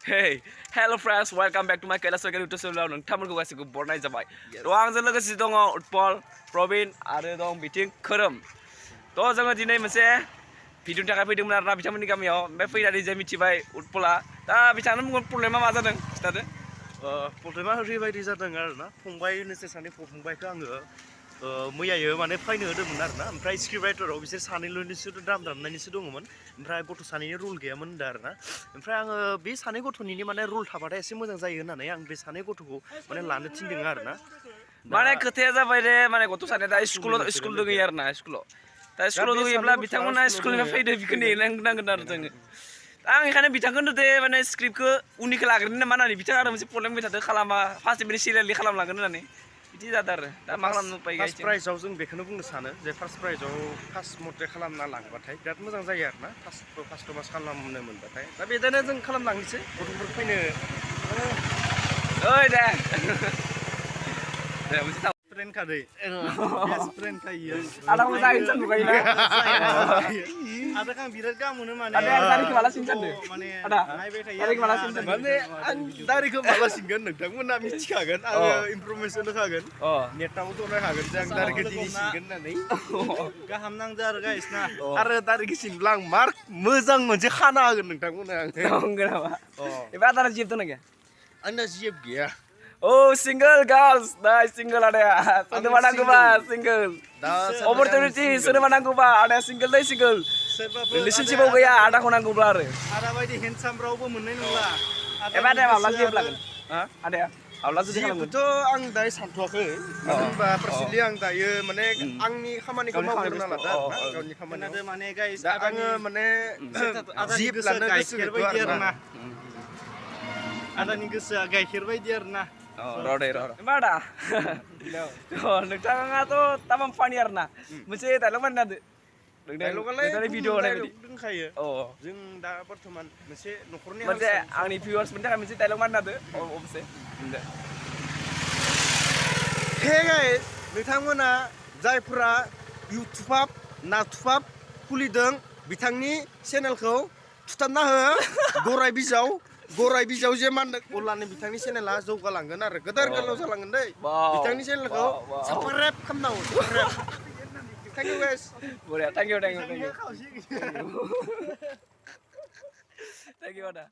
Hey, hello friends, welcome back to my Kailas Vegan YouTube channel. नोंथांमोनखौ गासैखौ बरनाय जाबाय। थ' आंजों लोगोसे दङ उत्पल, प्रबिन आरो दं बिथिं खोरोम। थ' जोङो दिनै मोनसे भिडिअनि थाखाय फैदोंमोन आरोना बिथांमोननि गामियाव। ओमफ्राय फैनानै जे मिथिबाय उत्पला। दा बिथांनो बुंगोन प्रब्लेमा मा जादों खिथादो। प्रब्लेमा ओरैबायदि जादों आरोना फंबाय नोंसोर सानै फंबायखौ आङो मैयायो माने फैनो होदोंमोन आरोना ओमफ्राय स्क्रिप्ट राइटाराव बिसोर सानैल'निसो दामनायनिसो दङमोन ओमफ्राय गथ' सानैनि रुल गैयामोन होनदों आरोना ओमफ्राय आङो बे सानै गथ'नि माने रुल थाबाथाय एसे मोजां जायो होननानै आं बे सानै गथ'खौ माने लानो थिनदों आरोना माने खोथाया जाबाय दे माने गथ' सानैया दा स्कुल दङ आरोना स्कुलाव दा स्कुलाव दङब्ला बिथांमोना स्कुलनिफ्राय फैदो बेखौ नेनांगोन आरो जोङो आं बेखायनो बिथांखौ होनदो माने स्क्रिप्टखौ उननिखौ लाग्रोनो नामा होननानै बिथाङा आरो मोनसे प्रब्लेम फैबाय थादों खालामा फार्स्ट बिदिनो सिरियालि खालामलांगोन होननानै बिदि जादों आरो दा मा खालामनो उपाय गैया फार्स्ट प्राइजआव जों बेखौनो बुंनो सानो जे फार्स्ट प्राइजआव फार्स्ट मथे खालामना लांबाथाय बिराद मोजां जायो आरोना फार्स्ट पास खालामनो मोनबाथाय दा बेदिनो जों खालामलांनोसै गथ'फोर फैनो ओइ दे फ्रेन्ड खादै बेस्ट फ्रेन्ड खायो आदा मोजां इनसान नुगायोना आदा आं बिराद गाहाम मोनो माने आदा दारिखौ माला सिन सानदो माने आदा नायबाय थायो दारिखौ माला सिन सानदो माने आं दारिखौ माला सिनगोन नोंथांमोना मिथिखागोन आङो इनफरमेसन होखागोन नेटाव जनायखागोन जे आं दारिखौ दिनै सिनगोन होननानै गाहाम नांदो आरो गाइस ना आरो दारिखौ सिनब्ला आं मार्क मोजां मोनसे खाना होगोन नोंथांमोना नंगौ नामा एबा आदाना जिब दं ना गैया आंना जिएफ गैया Oh, single girls, nah single ada ya. Sudah mana gua single. Opportunity sudah mana gua ada single deh single. Relationship mau gaya ada konan gua belar. Ada bayi handsome raw moननाय नंला. Emang ada malah siap lagan. Ada ya. Allah sudah kalau gitu ang dari santuakai. Maka persili ang daye mana angni kamani kau mau berna lada. Kau kamani. Ada mana guys. Ada mana zip lana gaihir bayi arna. Ada nih guys gaihir bayi arna. Roda. Mana? Nggak tuh tamam funny arna. Mesti dialog mana tuh? Dari video ada dengkaya. Jeng dah pertemuan mesti nukurnya. Mesti angni viewers bener mesti dialog mana tuh? Mesti. Hey guys, नोंथांमोना जायफोरा इउटुबाव नाटुबाव खुलिदों बिथांनि चेनेलखौ थुथाबना हो गराय बिजाव जे मान अब्लानो बिथांनि चेनेला जौगालांगोन आरो गोदोर गोलाव जालांगोन दै बिथांनि चेनेलखौ साबस्क्राइब खालामनांगौ Thank you guys. Thank you. Thank you, Ada.